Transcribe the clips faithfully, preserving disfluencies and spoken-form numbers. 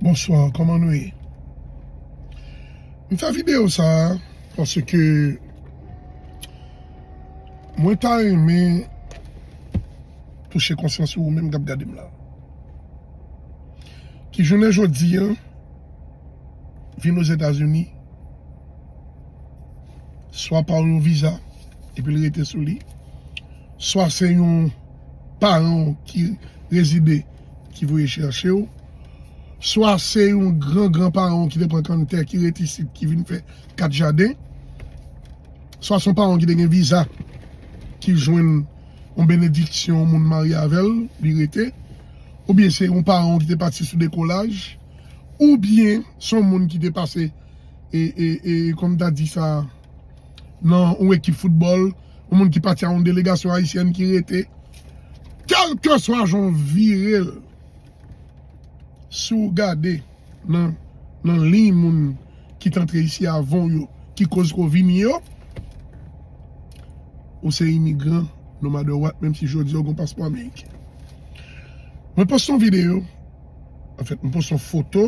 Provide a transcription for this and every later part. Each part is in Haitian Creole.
Bonswa, kòman nou ye? M fè videyo sa a paske mwen ta renmen touche konsyans ou menm k ap gade m la. Ki jounen jodi a, vin Ozetazini, swa pa yon viza, epi l rete sou li, swa se yon paran w ki rezide ki voye chèche w, swa se yon gran gran paran w ki te pran kanntè ki rete isit ki vin fè kat jaden, swa se yon paran w ki te gen viza ki jwenn yon benediksyon, yon moun marye avè l, li rete, oubyen se yon paran w ki te pati sou dekolaj, oubyen se yon moun ki te pase, e, e, e, kòm ta di sa, nan yon ekip foutbòl, yon moun ki pati a yon delegasyon ayisyèn ki rete. Kèlkeswa jan w vire l, si w gade nan, nan liy moun ki t antre isi avan w yo, ki koz ke w vini yo, ou se imigran, no matter what, menm si jodi a w gen yon paspò ameriken. Mwen poste yon videyo, anfèt, mwen poste yon foto,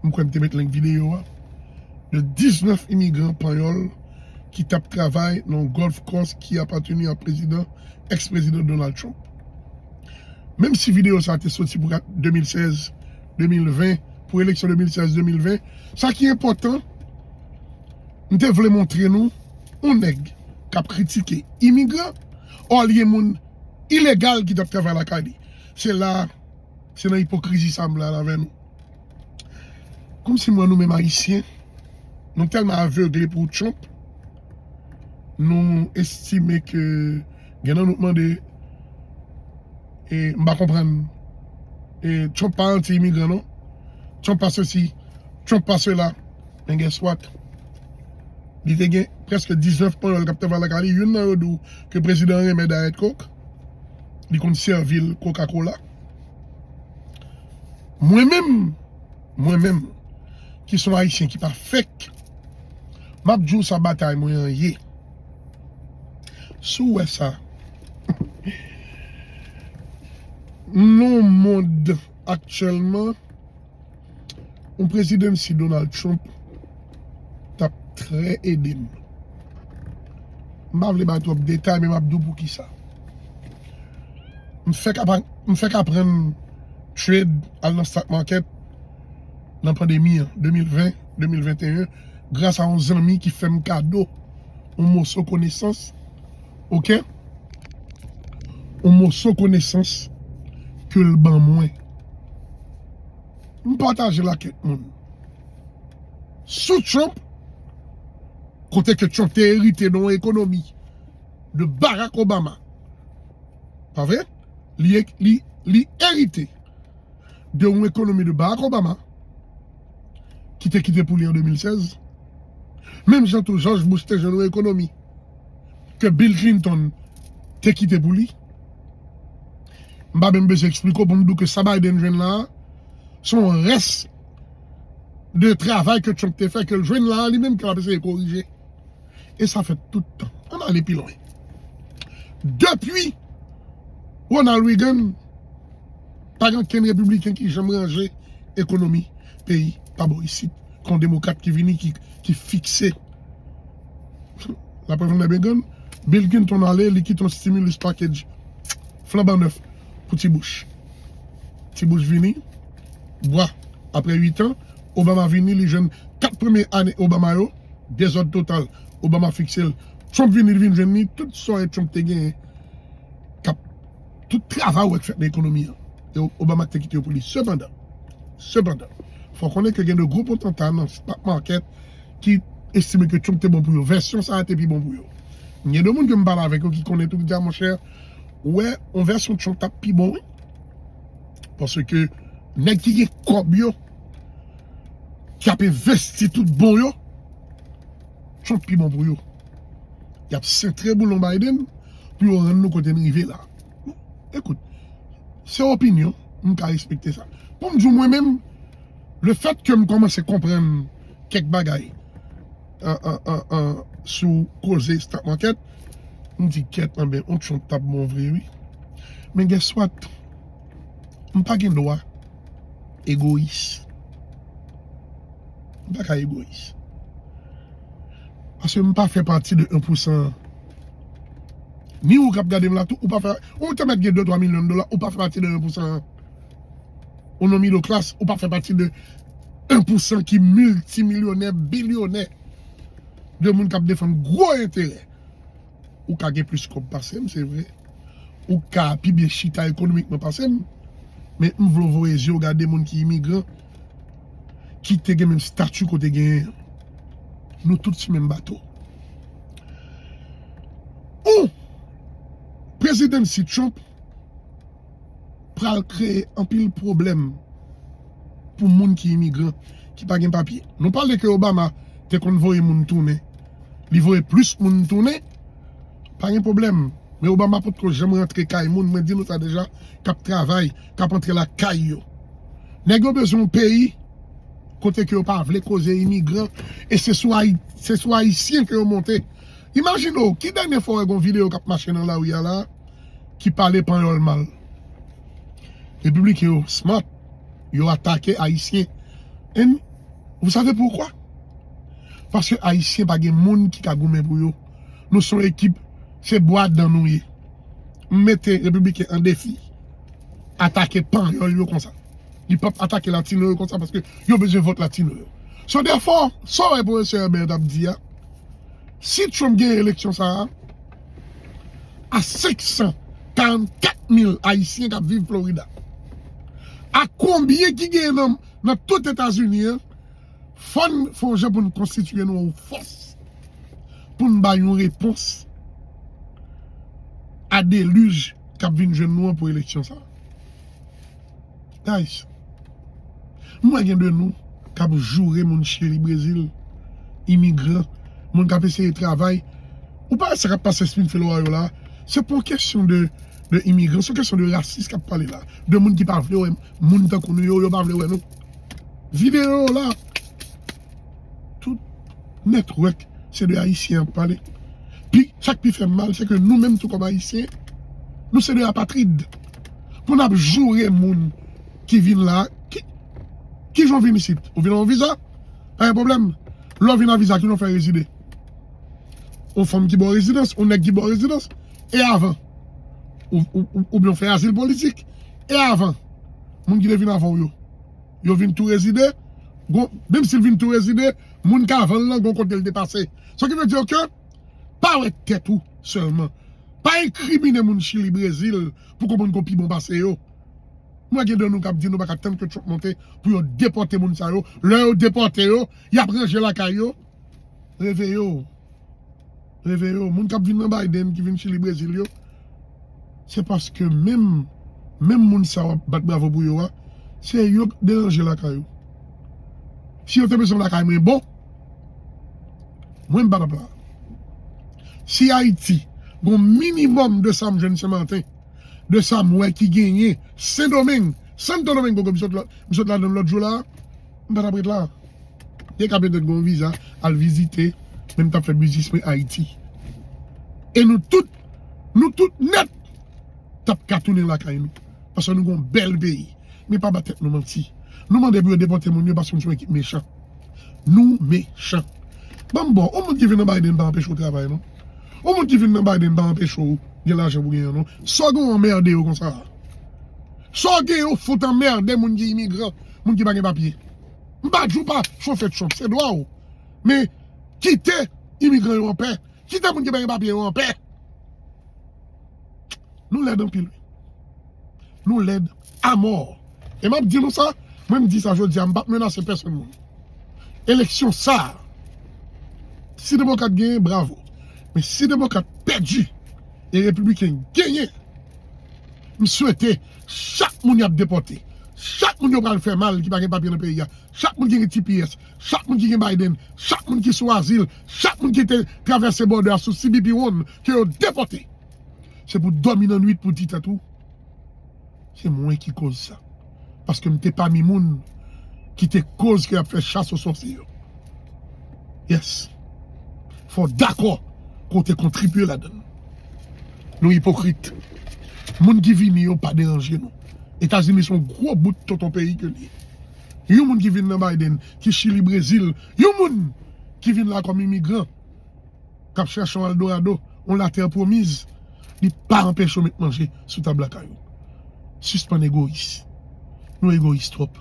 mwen kwè m te met link videyo a, de diznèf imigran panyòl ki t ap travay nan yon golf course ki apateni a prezidan, ex-prezidan Donald Trump. Menm si videyo sa a te soti pou kat de mil sèz, de mil ven, pou eleksyon de mil sèz, de mil ven, sa ki enpòtan, m te vle montre nou yon nèg k ap kritike imigran, olye moun ilegal ki t ap travay lakay li. Se la, se nan ipokrizi sa m la avè nou. Kòmsi m wè nou menm Ayisyen, nou tèlman avegle pou Trump, nou estime ke gen nan nou k mande, e m pa konprann, e Trump pa anti-imigran non. Trump pa sesi, Trump pa sela. Men guess what? Li te gen prèske diznèf panyòl k ap travay lakay li. Youn nan yo di w ke prezidan an renmen Diet Coke. Li konn sèvi l Coca-Cola. Mwen menm, mwen menm, ki se yon Ayisyen ki pa fake, m ap di w sa batay mwen an ye. Si w wè sa, nan yon mond aktyèlman, yon prezidansi Donald Trump t ap trè ede m. M pa vle bay twòp detay, men m ap di w poukisa. M fèk aprann, m fèk aprann trade, al nan stock market nan pandemi an, de mil ven, de mil venteyen, gras a yon zanmi ki fè m kado yon moso konesans, oke? Yon moso konesans ke l ban mwen. M pataje l ak kèk moun. Sou Trump, kote ke Trump te erite de yon ekonomi de Barack Obama. Pa vre? Li, li, li erite de yon ekonomi de Barack Obama ki te kite pou li an de mil sèz. Menm jan tou George Bush te jwenn yon ekonomi ke Bill Clinton te kite pou li. M pa menm bezwen eksplike w pou m di w ke sa Biden jwenn la a, se yon rès de travay ke Trump te fè, ke l jwenn la a, li menm ke l ap eseye korije. E sa fèt tout tan. Ann ale pi lwen. Depi Ronald Reagan, pa gen okenn repibliken ki janm ranje ekonomi peyi pa bò isit. Kon demokrat ki vini, ki, ki fikse laprè Ronald Reagan, Bill Clinton ale, li kite yon stimulus package flanban nèf pou Ti Bush. Ti Bush vini, bwa, apre uit an, Obama vini, li jwenn kat premye ane Obama yo, dezòd total, Obama fikse l. Trump vini, li vin jwenn li, tout sa Trump te genyen, k ap, tout travay ou wè k fèt nan ekonomi an. E Obama te kite yo pou li. Sepandan, sepandan, fò konnen ke gen de gwo potanta nan stock market ki estime ke Trump te bon pou yo. Vèsyon sa a te pi bon pou yo. Gen de moun ke m pale avèk yo ki konnen tou, ki di, a, monchè, ou wè, yon vèsyon Trump t ap pi bon, wi. Paske nèg ki gen kòb yo, ki ap envesti tout bon yo, Trump pi bon pou yo. Y ap sentre boulon Biden pou yo rann nou kote n rive la. Ekout, se opinyon, m ka respekte sa. Pou m di w mwen menm, lefètke m kòmanse konprann kèk bagay, an, an, an, an, sou koze stock market, m di, kèt, anben, yon Trump t ap bon vre, wi. Men guess what? M pa gen dwa egoyis. Pa ka egoyis. Paske m pa fè pati de en pou san an. Ni ou k ap gade m la tou, ou pa fè, ou te mèt gen de twa milyon dola, ou pa fè pati de en pou san an. Ou nan middle class, ou pa fè pati de en pou san ki miltimilyonè, bilyonè, de moun k ap defann gwo enterè. Ou ka gen plis kòb pase m, se vre. Ou ka pi byen chita ekonomikman pase m. Men m vle w voye zye w gade moun ki imigran, ki te gen menm stati ke w te genyen an. Nou tout sou menm bato. Ou, prezidansi Trump pral kreye anpil pwoblèm pou moun ki imigran, ki pa gen papye. Nou pale ke Obama te konn voye moun tounen. Li voye plis moun tounen, pa gen pwoblèm. Men Obama potko janm rantre kay moun, mwen di nou sa deja, k ap travay, k ap antre lakay yo. Nèg yo bezwen yon peyi kote ke yo pa vle koze imigran, e se sou Ayi-, se sou Ayisyen ke yo monte. Imajine w, ki dènye fwa w wè gon videyo k ap mache nan lari a la, ki pale panyòl mal? Repibliken yo smart, yo atake Ayisyen. And vous savez pourquoi? Paske Ayisyen pa gen moun ki ka goumen pou yo. Nou se yon ekip, se bwa dan nou ye. M mete Repibliken an defi. Atake panyòl yo konsa. Li p ap atake latino yo konsa paske yo bezwen vòt latino yo. So therefore, sa w wè pwofesè Herbert ap di a, si Trump genyen eleksyon sa a, a senk san karannkat mil Ayisyen k ap viv Florida, a konbyen ki genyen nan, nan tout Etazini an, fò n fè yon jan pou n konstitiye nou yon fòs pou n bay yon repons a delij k ap vin jwenn nou an pou eleksyon sa a. Guys, m wè gen de nou k ap joure moun Chili, Brezil, imigran, moun k ap eseye travay. Ou pa wè sa k ap pase Springfield, Ohio la? Se pa yon kesyon de, de imigran, se yon kesyon de rasis k ap pale la. De moun ki pa vle wè moun tankou nou yo, yo pa vle wè nou. Videyo la, tout network, se de Ayisyen ap pale. Pi, sa k pi fè m mal, se ke nou menm tou kòm Ayisyen, nou se de apatrid. Pou n ap joure moun ki vin la, ki, ki jan w vin isit? Ou vin an viza? Pa gen pwoblèm. Lè w vin an viza, ki jan w fè rezide? Yon fanm ki ba w rezidans, yon nèg ki ba w rezidans. E avan? Ou, ou, ou, oubyen w fè azil politik. E avan? Moun ki te vin avan w yo. Yo vin tou rezide, gon, menm si l vin tou rezide, moun k avan l lan gon kote l te pase. Sa ki vle di ke, pa wè tèt ou sèlman. Pa enkrimine moun Chili, Brezil pou konprann ke w pi bon pase yo. M wè gen de nou k ap di nou pa ka tann ke Trump monte pou yo depòte moun sa yo. Lè yo depòte yo, y ap ranje lakay yo. Reveye w. Reveye w. Moun k ap vin nan Biden, ki vin Chili, Brezil yo, se paske menm, menm moun sa w ap bat bravo pou yo a, se yo k deranje lakay ou. Si yo te bezwen lakay mwen bon, mwen m pa t ap la. Si Ayiti gon minimòm de sa m jwenn Senmaten, de sa m wè ki genyen Sendomeng, Santo Domingo, ke m sot la, m sot ladan l lòt jou la, m pa t ap ret la. Te ka petèt gen yon viza, al vizite, men m t ap fè biznis mwen Ayiti. E nou tout, nou tout nèt, t ap ka tounen lakay nou. Paske nou gen yon bèl peyi. Men pa ba tèt nou manti. Nou mande pou yo depòte moun yo paske nou se yon ekip mechan. Nou mechan. Ban m ba w, yon moun ki vin nan Biden pa anpeche w travay, non. Yon moun ki vin nan Biden pa anpeche w gen lajan pou genyen, non. Sa w gen w anmède yo konsa a? Sa w gen yo fout anmède moun ki imigran, moun ki pa gen papye? M pa di w pa chofe Trump, se dwa w. Men kite imigran yo anpè. Kite moun ki pa gen papye yo anpè. Nou lèd anpil, wi. Nou lèd amò. E m ap di nou sa, mwen m di sa jodi a, m p ap menase pèsonn moun. Eleksyon sa a, si Demokrat genyen, bravo. Men si Demokrat pèdi, e Repibliken genyen, m swete chak moun y ap depòte, chak moun yo pral fè mal ki pa gen papye nan peyi a, chak moun ki gen T P S, chak moun ki gen Biden, chak moun ki sou azil, chak moun ki te travèse bòdè a sou C B P One, ke yo depòte. Se pou dòmi nan nwit pou di tèt ou, se mwen ki koz sa. Paske m te pami moun ki te koz ke y ap fè chas o sòsye yo. Yes. Fò w dakò ke w te kontribye ladan l. Nou ipokrit. Moun ki vini yo pa deranje nou. Etazini se yon gwo bout tonton peyi ke l ye. Yon moun ki vin nan Biden, ki Chili, Brezil, yon moun ki vin la kòm imigran, k ap chèche yon Eldorado, yon latè pwomiz, li pa anpeche w met manje sou tab lakay ou. Sispann egoyis. Nou egoyis twòp.